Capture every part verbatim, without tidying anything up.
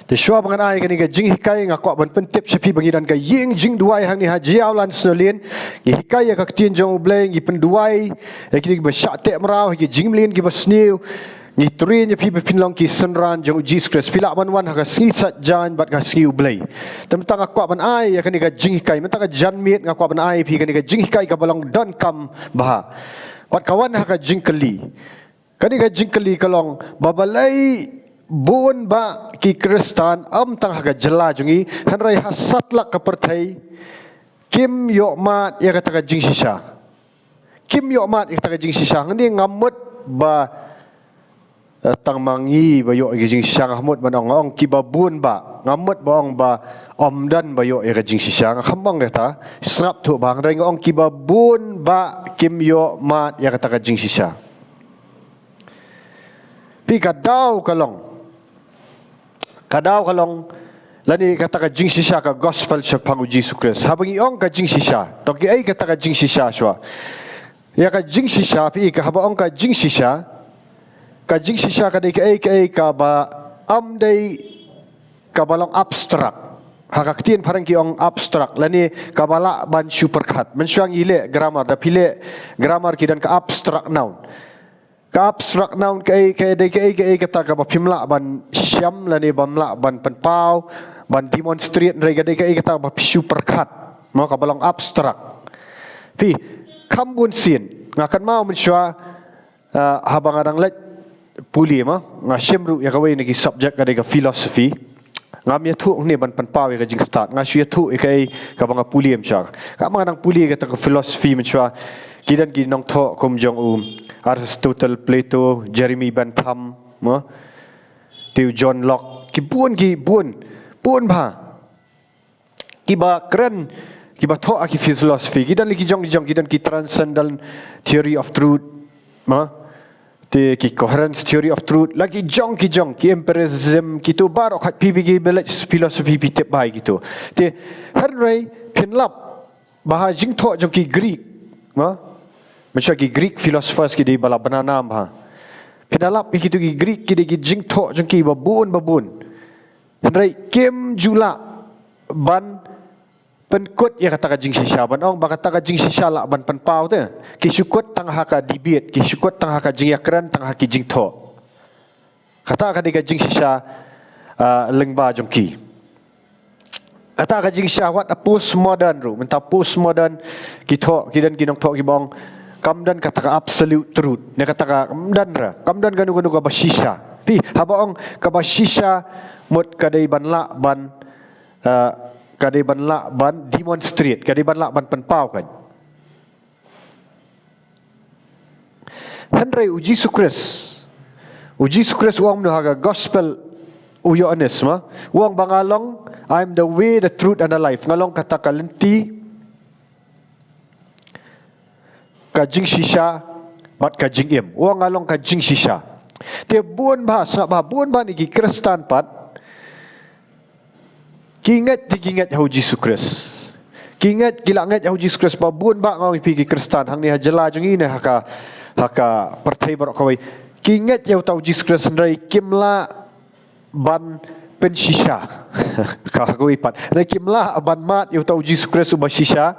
Te shuwa ba ngan ai kane ka jinghikai, nga kwah ban pyntip sha phi ba ngi don ka ïing jingduwai hangne ha Jaïaw Lansonalane. Ngi hikai ïa ka ktien jong U Blei, ngi pynduwai ïa kine kiba shah teh mraw, ïa ki jingmlien kiba sniew. Ngi trei ïa phi ba phin long ki synran jong U Jisu Khrist. Phi lah ban wan ha ka sngi Saitjaiñ bad ka sngi U Blei. Te mynta nga kwah ban ai ïa kane ka jinghikai, mynta ka janmiet nga kwah ban ai ïa phi kane ka jinghikai kaba long donkam bha. Bad ka wan ha ka jingkylli. Kane ka jingkylli ka long ba balei bun bah ki Khristan, ym tang ha ka jylla jong ngi, hynrei ha satlak ka pyrthei, kim ïoh mad ïa kata ka jingshisha. Kim ïoh mad ïa kata ka jingshisha. Hangne ngam mut ba, eh, tang ma ngi ba ïoh ïa ka jingshisha, ngam mut ban ong, ong kiba bun bah. Ngam mut ba ong ba ym don ba ïoh ïa ka jingshisha. Ngam ong kata, sngap thuh bha, hynrei nga ong kiba bun bah kim ïoh mad ïa kata ka jingshisha. Phi, ka daw ka long. Ka daw ka long, lane kata ka jingshisha ka gospel shaphang U Jisu Khrist. Haba ngi ong ka jingshisha, to kiei kata ka jingshisha shuwa? Ïa ka jingshisha, phi, ka haba ong ka jingshisha, ka jingshisha ka dei kaei kaei kaba ym dei kaba long abstract. Ha ka ktien phareng ki ong abstract, lane kaba lah ban shu pyrkhat. Mynshuwa ngi leh grammar, da phi leh grammar ki don ka abstract noun. Ka abstract noun kaei, kaei dei, kaei, kaei kata kaba phim lah ban shem lane bym lah ban pynpaw, ban demonstrate, hynrei ka dei kaei kata ba phi shu pyrkhat. Mo, kaba long abstract. Phi, kham bun sien, nga kynmaw mynshuwa, ah, haba nga dang leit pule, mo, nga shim ruh ïa kawei na ki subject ka dei ka philosophy. Ngam ïathuh hangne ban pynpaw ïa ka jingstad. Nga shu ïathuh ïa kaei kaba nga pule mynshuwa. Haba nga dang pule ïa kata ka philosophy mynshuwa, ki don ki nongthoh kum jong u Aristotle, Plato, Jeremy Bentham, mo, te u John Locke. Ki bun, ki bun, bun bha. Kiba kren, kiba thoh ha ki philosophy. Ki don lei ki jong ki jong, ki don ki transcendental theory of truth, mo, te ki coherence theory of truth, la ki jong ki jong, ki empiricism, kito baroh, khat phi, phi, ki bha leh philosophy, phi tip bha ïa kito. Te hynrei phin lap ba ha jingthoh jong ki Greek, mo, mynshuwa ki Greek philosophers ki dei ba la bna nam bha. Phin lap ïa kito ki Greek, ki dei ki jingthoh jong ki ba bun, ba bun. Hynrei kim ju lah ban pynkut ïa kata ka jingshisha, ban ong ba kata ka jingshisha lah ban pynpaw te. Ki shu kut tang ha ka debate, ki shu kut tang ha ka jingïakren, tang ha ki jingthoh. Kata ka dei ka jingshisha, ah, lyngba jong ki. Kata ka jingshisha, wat ha postmodern ruh, mynta postmodern, ki thoh, ki don ki nongthoh kiba ong kam don kata ka absolute truth, ne kata ka kam don ra, kam don kano kano kaba shisha. Phi, haba ong kaba shisha, mut ka dei ban lah ban, ah, ka dei ban lah ban demonstrate, ka dei ban lah ban pynpaw kan. Hynrei U Jisu Khrist, U Jisu Khrist u ong mynno ha ka gospel u Ïoannis, mo, u ong ba nga long, "I am the way, the truth and the life." Nga long kata ka lynti, ka jingshisha bad ka jingim. U ong nga long ka jingshisha. Te bun bha, sngap bha, bun bha na ki Khristan pat ki ngeit, te ki ngeit ha U Jisu Khrist. Ki ngeit, ki la ngeit ha U Jisu Khrist, ba bun bha, nga ong ïa phi, ki Khristan hangne ha jylla jong ngi ne ha ka, ha ka pyrthei baroh kawei. Ki ngeit ïa uta U Jisu Khrist, hynrei kim lah ban pynshisha. Ka kawei pat, hynrei kim lah ban mad ïa uta U Jisu Khrist uba shisha,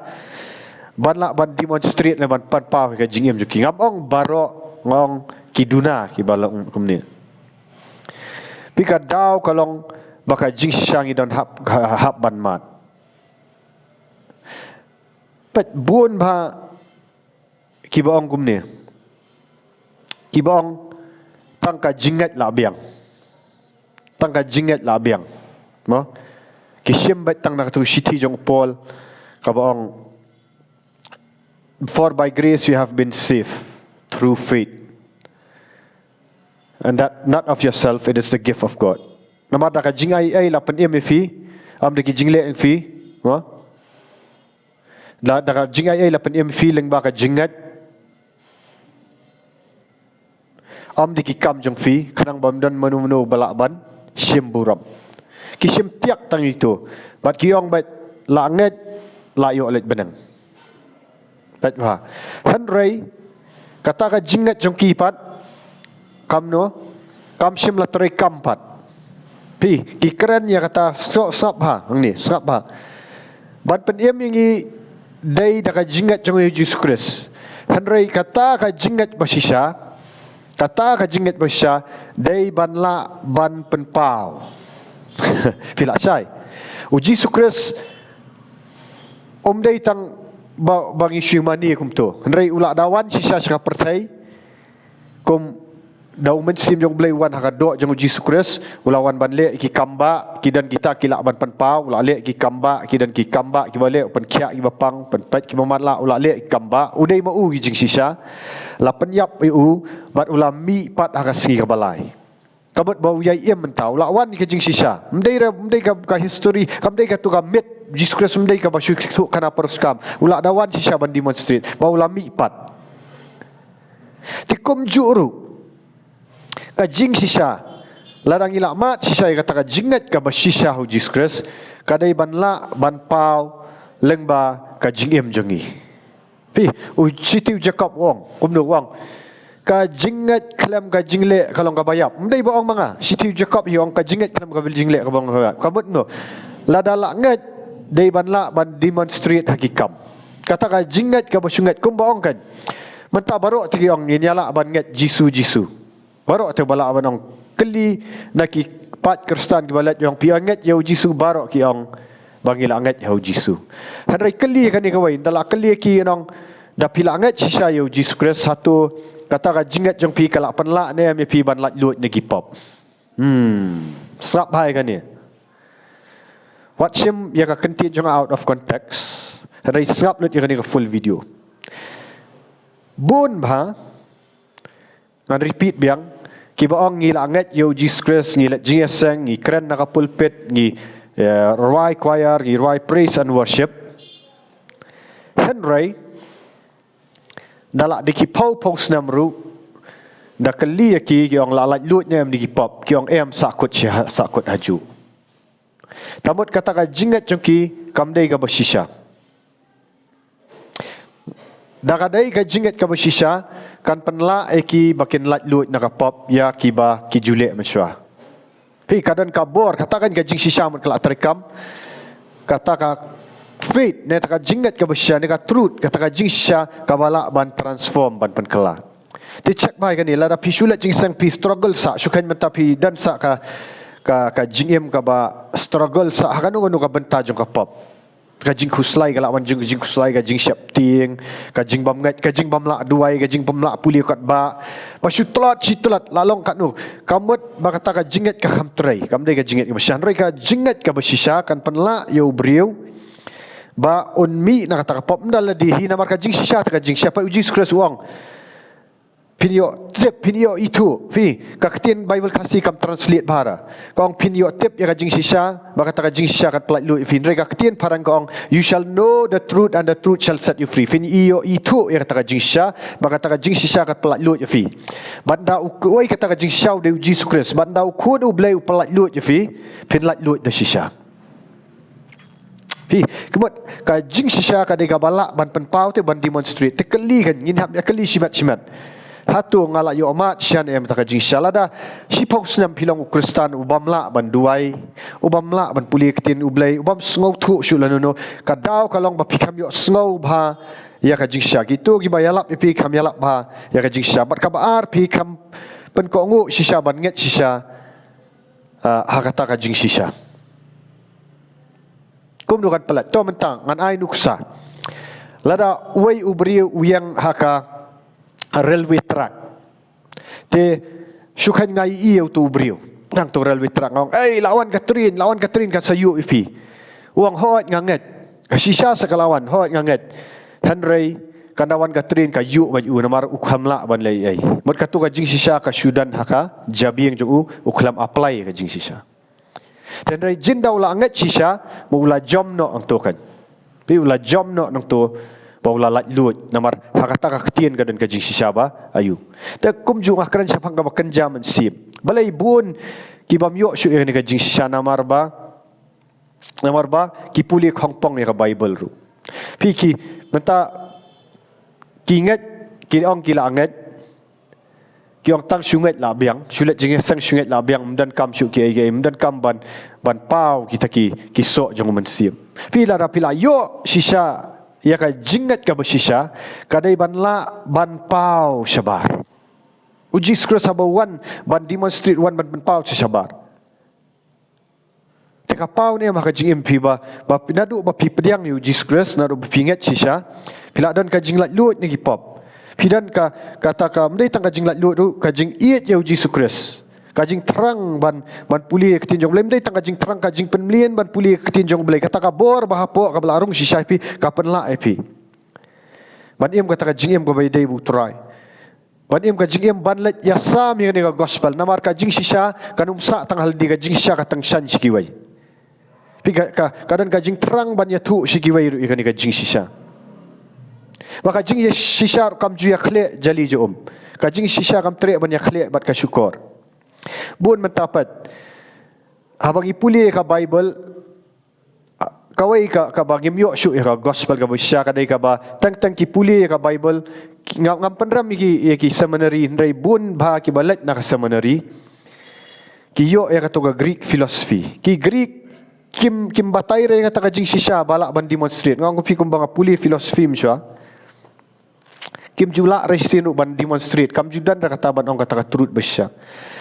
ban lah ban demonstrate ne ban pynpaw ïa ka jingim jong ki. Ngam ong baroh, nga ong ki duna kiba long kumne. Phi, ka daw ka long ba ka jingshisha ngi don hap, hap ban mad. Peit, bun bha kiba ong kumne. Kiba ong tang ka jingngeit la biang. Tang ka jingngeit la biang. Mo? Ki shim beit tang na katu ka shithi jong u Paul kaba ong, "For by grace you have been saved through faith. And that not of yourself, it is the gift of God." Namar da ka jingaiei la pynim ïa phi, ym da ki jingleh jong phi, mo? Da, da ka jingaiei la pynim ïa phi lyngba ka jingngeit. Ym da ki kam jong phi, khnang ba ym don mano mano ba lah ban shim burom. Ki shim tiak tang ïa kito. Bad ki ong beit la ngeit, la ïoh leit bneng. Peit bha. Hynrei kata ka jingngeit jong ki pat, kamno, kam shym la treikam pat. Phi, ki kren ïa kata, sngap, sngap bha, hangne, sngap bha. Ban pynim ïa ngi dei da ka jingngeit jong ngi ha u Jisu Khrist. Hynrei kata ka jingngeit bashisha, kata ka jingngeit bashisha, dei ban lah ban pynpaw. Phi lah shai. U Jisu Khrist, um dei tang ba, ba ngi shu mane kumto. Hynrei u la da wan shisha sha ka pyrthei, kum da u Mynsiem jong u Blei u wan ha ka doh jong u Jisu Khrist, u la wan ban leh ki kam bah, ki don kita ki lah ban pynpaw, u la leh ki kam bah, ki don ki kam bah, kiba leh, u pynkhiah kiba pang, pynpeit kiba matlah, u la leh ki kam bah, u dei ma u ki jingshisha, la pynïap ïa u, bad u la mih pat ha ka sngi kaba lai. Ka mut ba u ïai im mynta, u la wan ïa ka jingshisha. Ym dei re, ym dei ka, ka history, kam dei kato ka myth, Jisu Khrist ym dei kaba shu thuh khana pyrskam. U la da wan shisha ban demonstrate, ba u la mih pat. Te kumjuh ruh, ka jingshisha, lada ngi la mad shisha ïa kata ka jingngeit kaba shisha ha u Jisu Khrist, ka dei ban lah ban paw lyngba ka jingim jong ngi. Phi, u shithi u Jakob u ong, kumno u ong? Ka jingngeit khlem ka jingleh ka long kaba ïap. Ym dei ba ong ma nga, shithi u Jakob hi ong ka jingngeit khlem ka jingleh ka long kaba ïap. Ka mut kumno? Lada lah ngeit, dei ban lah ban demonstrate ha ki kam. Kata ka jingngeit kaba shu ngeit kumba ong kan. Mynta baroh te ki ong ngin ïa lah ban ngeit Jisu, Jisu. Baroh te ba lah ban ong, kylli na ki paid Khristan kiba leit, ong phi ïa ngeit ïa u Jisu, baroh ki ong ba ngi la ngeit ïa u Jisu. Hynrei kylli kane kawei, ynda la kylli ki, ong da phi la ngeit shisha ïa u Jisu Khrist, hato kata ka jingngeit jong phi ka la pynlah ne em ïa phi ban laitluid na ki pop? Hmm, sngap bha ïa kane. Wat shim ïa ka kyntien jong nga out of context. Hynrei sngap lut ïa kane ka full video. Bun bha, ngan repeat biang, kiba ong ngi la ngeit ïa u Jisu Khrist, ngi leit jingïaseng, ngi kren na ka pulpit, ngi, eh, rwai choir, ngi rwai praise and worship. Hynrei da lah dei ki phew phew snem ruh, da kylli ïa ki, ki ong la laitluid ne em na ki pop, ki ong em, sahkut shi ha, sahkut hajuh. Te mut kata ka jingngeit jong ki kam dei kaba shisha. Da ka dei ka jingngeit kaba shisha, kan pynlah ïa ki ba kin laitluid na ka pop ïa kiba ki ju leh mynshuwa. Phi, ka don ka bor, kata kan ka jingshisha mut ka la treikam. Kata ka faith, ne kata ka jingngeit kaba shisha, ne ka truth, kata ka jingshisha kaba lah ban transform, ban pynkylla. Te check bha ïa kane, lada phi shu leit jingïaseng phi struggle sah, shu kheiñ mynta phi don sah ka, ka, ka jingim kaba struggle sah ha kano kano ka bynta jong ka pop. Ka jingkhuslai, ka lah wan jing, jingkhuslai, ka jingsheptieng, ka jingbymngeit, ka jingbymlah duwai, ka jingbymlah pule katba. Ba shu tlot shi tlot, la long katno. Ka mut ba kata ka jingngeit ka kham trei, kam dei ka jingngeit kaba shisha. Hynrei ka jingngeit kaba shisha kan pynlah ïa u briew ba un mih na kata ka pop, ym da lade hi, namar ka jingshisha te ka jingshisha, pat u Jisu Khrist u ong, phin ïoh tip, phin ïoh ithuh. Phi, ka ktien Bible Khasi kam translate bha ra. Ka ong phin ïoh tip ïa ka jingshisha, ba kata ka jingshisha kan pyllaitluid ïa phi. Hynrei ka ktien phareng ka ong, "You shall know the truth and the truth shall set you free." Phin ïoh ithuh ïa kata ka jingshisha, ba kata ka jingshisha kan pyllaitluid ïa phi. Bad ynda u kawei kata ka jingshisha u dei u Jisu Khrist. Bad ynda u Khun u Blei u pyllaitluid ïa phi, phin laitluid da shisha. Phi, ka mut ka jingshisha ka dei kaba lah ban pynpaw te ban demonstrate. Te kylli kan, ngin hap ïa kylli shimet shimet. Hato nga la ïoh mad shisha ne em ïa kata ka jingshisha? Lada shiphew snem phi long u Khristan u bym lah ban duwai, u bym lah ban pule ktien u Blei, u bym sngewthuh shuh lano lano, ka daw ka long ba phi kham ïohsngew bha ïa ka jingshisha. Kito kiba ïalap ïa phi kham ïalap bha ïa ka jingshisha. Bad kaba ar, phi kham pynkohnguh shisha ban ngeit shisha, ah, ha kata ka jingshisha. Kumno kan pyllait? To mynta ngan ai nuksa. Lada uwei u briew u ïeng ha ka railway track. Te shu kheiñ nga ïohi ïa uto u briew. Nangto railway track nga ong, "Ei, la wan ka train, la wan ka train, kan sa ïuh ïa phi." U ong, "Hooid nga ngeit. Ka shisha sa ka la wan, hooid nga ngeit. Hynrei kan da wan ka train ka ïuh beit u namar u kham lah ban leh ei ei." Mut kato ka jingshisha ka shu don ha ka jabieng jong u, u khlem apply ka jingshisha. Te hynrei jin da u la ngeit shisha, ma u la jom noh nangto kan. Phi, u la jom noh nangto, ba u la laitluid, namar ha kata ka ktien ka don ka jingshisha ba aiu. Te kumjuh nga kren shaphang kaba kynja mynsiem. Balei bun ki bym ïoh shuh ïa kane ka jingshisha namar ba, namar ba ki pule khongpong ïa ka Bible ruh. Phi, ki mynta ki ngeit, ki ong ki la ngeit. Ki ong tang shu ngeit la biang, shu leit jingïaseng shu ngeit la biang, ym donkam shuh kiei kiei, ym donkam ban, ban paw kita ki, ki soh jong u Mynsiem. Phi lada phi la ïoh shisha ïa ka jingngeit kaba shisha, ka dei ban lah ban paw shabar. U Jisu Khrist haba u wan ban demonstrate, u wan ban pynpaw sha shabar. Te ka paw ne em ha ka jingim phi ba, ba naduh ba phi pdiang ïa u Jisu Khrist, naduh ba phi ngeit shisha, phi la don ka jinglaitluid na ki pop. Phi don ka, kata ka, ym dei tang ka jinglaitluid ruh, ka jingïeit ïa u Jisu Khrist. Ka jingthrang ban, ban pule ïa ka ktien jong U Blei, ym dei tang ka jingthrang, ka jingpynmlien ban pule ïa ka ktien jong U Blei. Kata ka bor ba hapoh kaba la rung shisha ïa phi, ka pynlah ïa phi ban im kata ka jingim kaba ïadei bad U Trai. Ban im ka jingim ban leit ïasam ïa kane ka gospel. Namar ka jingshisha kan ym sah tang ha lade, ka jingshisha ka tyngshaiñ sha kiwei. Phi ka, ka, ka don ka jingthrang ban ïathuh sha kiwei ruh ïa kane ka jingshisha. Ba ka jingshisha ruh kam ju ïakhleh jali jong um. Ka jingshisha kam treh ban ïakhleh bad ka shukor. Bun mynta pat, haba ngi pule ïa ka Bible, kawei ka, kaba ngim ïoh shuh ïa ka gospel kaba shisha, ka dei kaba teng teng ki pule ïa ka Bible. Ki, ngam, ngam pynrem ïa ki, ïa ki seminary, hynrei bun bha kiba leit na ka seminary ki ïoh ïa kato ka Greek philosophy. Ki Greek kim, kim batai re ïa kata ka jingshisha ba lah ban demonstrate. Nga ong ïa phi kumba nga pule philosophy mynshuwa, kim ju lah re shisien ruh ban demonstrate, kam ju don re kata ban ong kata ka truth ba shisha.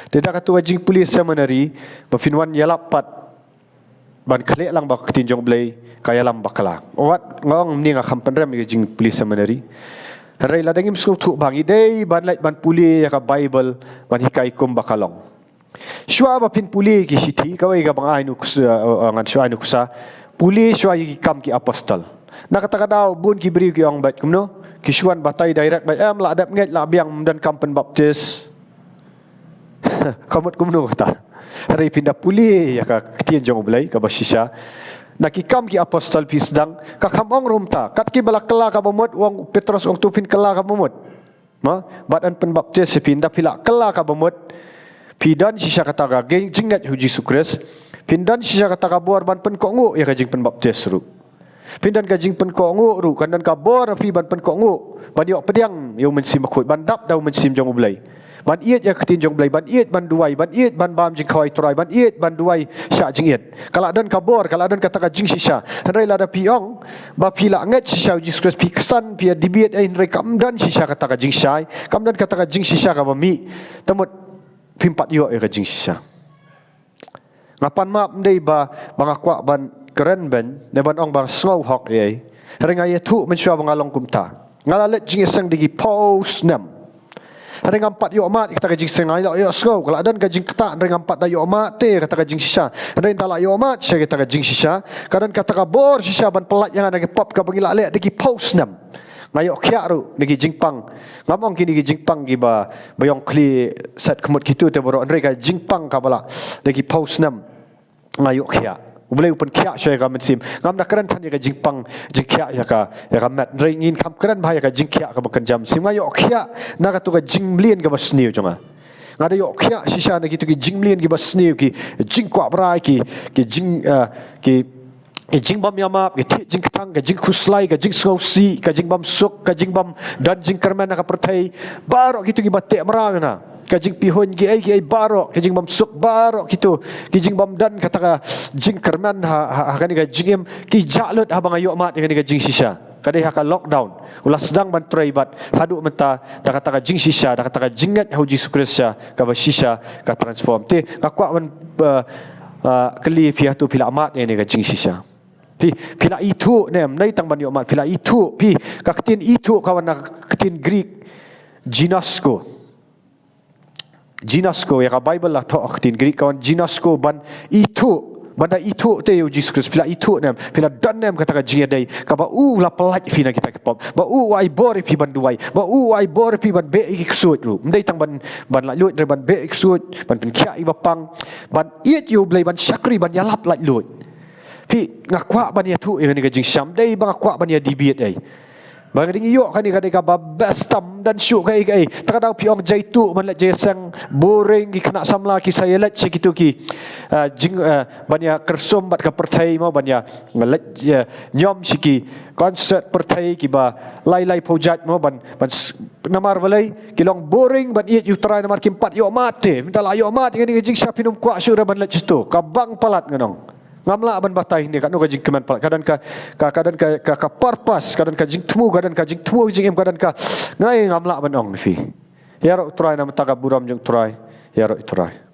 Te da kato ka jingpule seminary ba phin wan ïalap pat ban khleh lang bad ka ktien jong U Blei, ka ïalam bakla. Wat nga ong mynne nga kham pynrem ïa ka jingpule seminary. Hynrei lada ngim sngewthuh ba ngi dei ban leit ban pule ïa ka Bible ban hikai kumba ka long. Shuwa ba phin pule ki shithi, kawei kaba nga ai nuksa, uh, uh, ngan shu ai nuksa. Pule shuwa ïa ki Kam ki Apostol. Na kata ka daw bun ki briew ki ong beit kumno, ki shu wan batai direct beit, em, la dep ngeit la biang, ym donkam pynbaptis. Ka mut kumno kata? Hynrei phin da pule ïa ka ktien jong U Blei kaba shisha, na ki Kam ki Apostol phi sdang, ka kham ong ruh kumta. Kat kiba la kylla kaba mut, u ong, Petros u ong to phin kylla kaba mut. Ma, bad yn pynbaptis ïa phi. Ynda phi la kylla kaba mut, phi don shisha kata ka jingngeit ha u Jisu Khrist, phin don shisha kata ka bor ban pynkohnguh ïa ka jingpynbaptis ruh. Phin don ka jingpynkohnguh ruh, kan don ka bor ha phi ban pynkohnguh, ban ïoh pdiang ïa u Mynsiem Bakhuid, ban dap da u Mynsiem jong U Blei, ban ïeit ïa ka ktien jong U Blei, ban ïeit ban duwai, ban ïeit ban bam jingkhawai Trai, ban ïeit ban duwai shah jingit. Ka la don ka bor, ka la don kata ka jingshisha. Hynrei lada phi ong ba phi la ngeit shisha ha u Jisu Khrist, phi ksan, phi ïa debate, eh, hynrei kam don shisha kata ka jingshai, kam don kata ka jingshisha kaba mih, te mut phim pat ïoh ïa ka jingshisha. Nga pan map, ym dei ba, ba nga kwah ban kren beiñ ne ban ong ba nga sngew hok ei ei. Hynrei nga ïathuh mynshuwa ba nga long kumta. Nga la leit jingïaseng da ki phew snem. Hynrei ngam pat ïoh mad ïa kata ka jingshisha. Nga la ïohsngew ka la don ka jingktah, hynrei ngam pat da ïoh mad te ïa kata ka jingshisha. Hynrei ynda la ïoh mad shisha ïa kata ka jingshisha, ka don kata ka bor shisha ban pyllait ïa nga na ki pop kaba ngi la leh da ki phew snem. Nga ïoh khiah ruh na ki jingpang. Ngam ong kine ki jingpang kiba, ba ïong khlieh set khmut kito te baroh, hynrei ka jingpang kaba la da ki phew snem nga ïoh khiah. U Blei u pynkhiah shuwa ïa ka mynsiem. Ngam da kren than ïa ka jingpang, jingkhiah ïa ka, ïa ka met. Hynrei ngin kham kren bha ïa ka jingkhiah kaba kynja mynsiem. Nga ïoh khiah na kato ka jingmlien kaba sniew jong nga. Nga da ïoh khiah shisha na kito ki jingmlien kiba sniew, ki jingkwah brai, ki, ki jing, eh, ki, ki jingbym ïamap, ki thied jingktang, ka jingkhuslai, ka jingsngewsih, ka jingbymsuk, ka jingbym don jingkyrmen ha ka pyrthei. Baroh kito kiba teh mraw ïa nga. Ka jingpihuiñ, kiei kiei baroh, ka jingbymsuk baroh kito, ki jingbym don kata ka jingkyrmen ha, ha, ha kane ka jingim, ki jah lut haba nga ïoh mad ïa kane ka jingshisha. Ka dei ha ka lockdown u la sdang ban trei, bad haduh mynta da kata ka jingshisha, da kata ka jingngeit ha u Jisu Khrist shisha, kaba shisha ka transform. Te nga kwah ban, uh, uh, kylli phi, hato phi la mad ïa kane ka jingshisha? Phi, phi la ithuh ne em? Ym dei tang ban ïoh mad, phi la ithuh? Phi, ka ktien ithuh ka wan na ka ktien Greek ginosko. Ginosko, ïa ka Bible la thoh ka ktien Greek, ka wan ginosko, ban ithuh. Ban da ithuh te ïa u Jisu Khrist, phi la ithuh ne em? Phi la don ne em kata ka jingïadei kaba u la pyllait ïa phi na kita ki pop, ba u u ai bor ïa phi ban duwai, ba u u ai bor ïa phi ban beh ïa ki ksuid ruh? Ym dei tang ban, ban laitluid, hynrei ban beh ïa ki ksuid, ban pynkhiah ïa kiba pang, ban ïeit ïa u Blei, ban shakri, ban ïalap laitluid. Phi, nga kwah ban ïathuh ïa kane ka jingshisha, ym dei ba nga kwah ban ïa debate ei. Ba nga dang ïoh kane ka dei kaba best tam, ym don shuh kaei kaei. Ta ka daw phi ong jaitu ban leit jingïaseng, boring, ki khynnah samla ki sa ïaleit sha kitu ki, ah, jing, ah, ban ïa kyrsum bad ka pyrthei mo, ban ïa leit ïa ñiom sha ki concert pyrthei kiba lai lai phew jait mo, ban, ban s-, namar balei ki long boring ban ïeit ïa U Trai namar kim pat ïoh mad te. Mynta la ïoh mad ïa kane ka jingshah phin ym kwah shuh ruh ban leit shato. Ka bang palat ngan ong. Ngam lah ban batai hangne katno ka jingkmen palat. Ka don ka, ka, ka don ka, ka, ka purpose, ka don ka jingthmu, ka don ka jingthmu jingim, ka don ka, ngai ngam lah ban ong ïa phi. Ïaroh U Trai namar ka burom jong U Trai. Ïaroh U Trai.